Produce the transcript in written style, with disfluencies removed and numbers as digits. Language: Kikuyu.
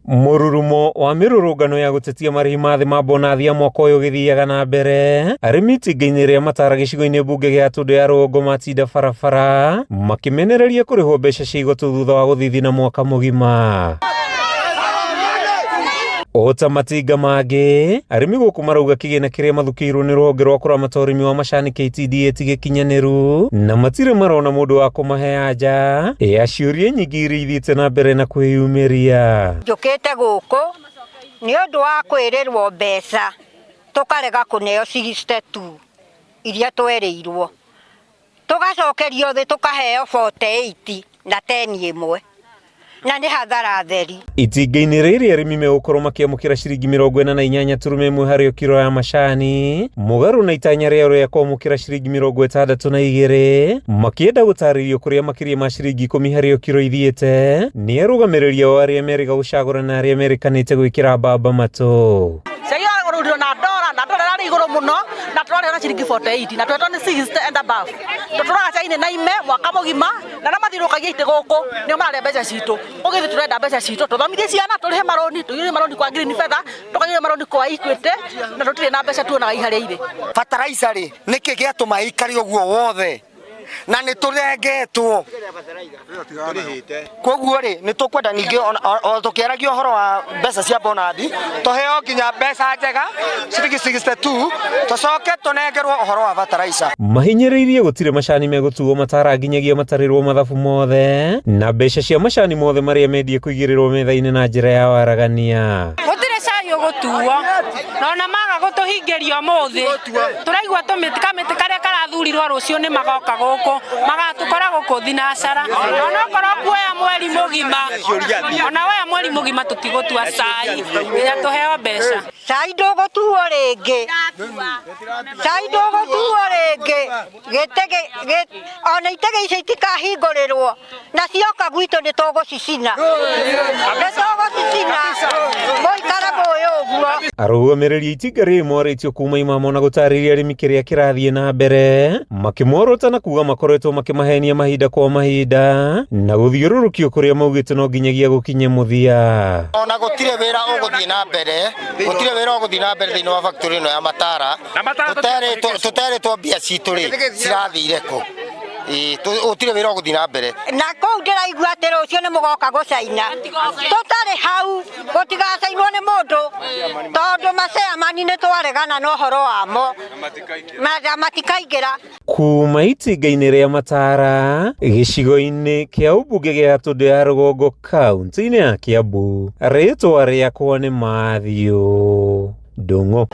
Mũrurumo wa mĩrũrũngano ya gũtetia marĩhi ma thĩ ma bonathi ya mwaka ũyũ ũgĩthiaga na mbere, arĩmi itinga-inĩ rĩa Matara gĩcigo-inĩ mbunge gĩa Tũndũ ya Rũgongo matinda barabara makĩmenereria kũrĩhwo mbeca cia igoti thutha wa gũthithina mwaka mũgima. O ta matinga mangĩ, arĩmi gũkũ marauga kĩgĩna kĩrĩa mathukĩirwo nĩ rũhonge rwa kũramata ũrĩmi wa macani KTDA ti gĩkinyanĩru na matirĩ marona mũndũ wa kũmahe anja ya ciũria nyingĩ iria ithiĩte na mbere na kwĩyumĩria. Njũkĩte gũkũ nĩ ũndũ wa kwĩrĩrwo mbeca tũkarega kũneo 62 iria twerĩirwo, tũgacokerio thĩ tũkaheo 48 na 10 ĩmwe, na nĩ hathara theri. Itinga-inĩ rĩrĩ arĩmi megũkorwo makĩamũkĩra ciringi 48.1 harĩ o kiro ya macani, mũgarũ na itanya rĩao rĩa kwamũkĩra ciringi 62, makĩenda gũtarĩrio kũrĩa makĩria ma ciringi 10 harĩ o kiro ithiĩte nĩ arũgamĩrĩri ao arĩa merĩga gũcagũra na arĩa merĩkanĩte gwĩkĩra mbamba matũ. Cai ũragũrĩrwo na ndora, na ndora ĩrarĩ igũrũ mũno, na tũrarĩha na ciringi 48 na twetwo nĩ 60 and above. Tũtũraga cai-inĩ na ime mwaka mũgima, na arĩa mathiũrũrũkagia itĩ gũkũ nĩo mararĩa mbeca citũ. Ũguo ithuĩ tũrenda mbeca citũ, tũthomithie ciana, tũrĩhe marũni, tũiyũrie marũni kwa Green Feather, tũkaiyũria marũni kwa Equity, na tũtirĩ na mbeca tuonaga iharĩa irĩ. Bataraitha rĩ, nĩkĩ gĩatũma ĩikare ũguo wothe? Na nĩ tũrengetwo. Koguo rĩ, nĩ tũkwenda ningĩ o tũkĩaragia ũhoro wa mbeca cia bonathi, tũheo nginya mbeca njega ciringi 62, tũcoke tũnengerwo ũhoro wa bataraitha. Mahinyĩrĩirie gũtirĩ macani megũtuo matara nginyagia matarĩrwo mathabu mothe na mbeca cia macani mothe marĩa mendie kũigĩrĩrwo metha-inĩ na njĩra ya waragania. Gũtirĩ cai ũgũtuo, na ona maga gũtũhingĩria ũmũthĩ, tũraigua tũmĩtĩ kamĩtĩ karĩa karathurirwo rũciũ nĩ magoka gũkũ, magatũkora gũkũ thinacara, ona okorwo kuoya mweri mũgima, ona woya mweri mũgima tũtigũtua cai nginya tũheo mbeca. Cai ndũgũtuo rĩngĩ, cai ndũgũtuo rĩngĩ, gĩtĩ ona itege icio itikahingũrĩrwo, na cioka gwitũ nĩ tũgũcicina, nĩ tũgũcicina, mũikare mũĩ ũguo. Arũgamĩrĩri a itinga rĩrĩ morĩtio kuma imamo na gũtarĩria arĩmi kĩrĩa kĩrathiĩ na mbere, makĩmorota na kuga makoretwo makĩmahenia mahinda kwa mahinda na gũthiũrũrũkio kũrĩa maugĩte no nginyagia gũkinye mũthia. Ona gũtirĩ wĩra ũgũthiĩ na mbere, gũtirĩ wĩra ũgũthiĩ na mbere thĩinĩ wa factory ĩno ya Matara, tũterĩtwo mbia citũ rĩ cirathire kũ? Gũtirĩ wĩra ũgũthiĩ na mbere. Na kũu ndĩraigua atĩ rũciũ nĩ mũgoka gũcaina, tũtarĩ hau gũtigacainwo nĩ mũndũ, tondũ maceamani nĩ twaregana na ũhoro wamo, na matikaingĩra. Kuma itinga-inĩ rĩa Matara gĩcigo-inĩ kĩa ũmbunge gĩa Gatũndũ ya Rũgongo kaunti-inĩ ya Kiambu, rĩtwa rĩakwa nĩ Matthew Ndung'u.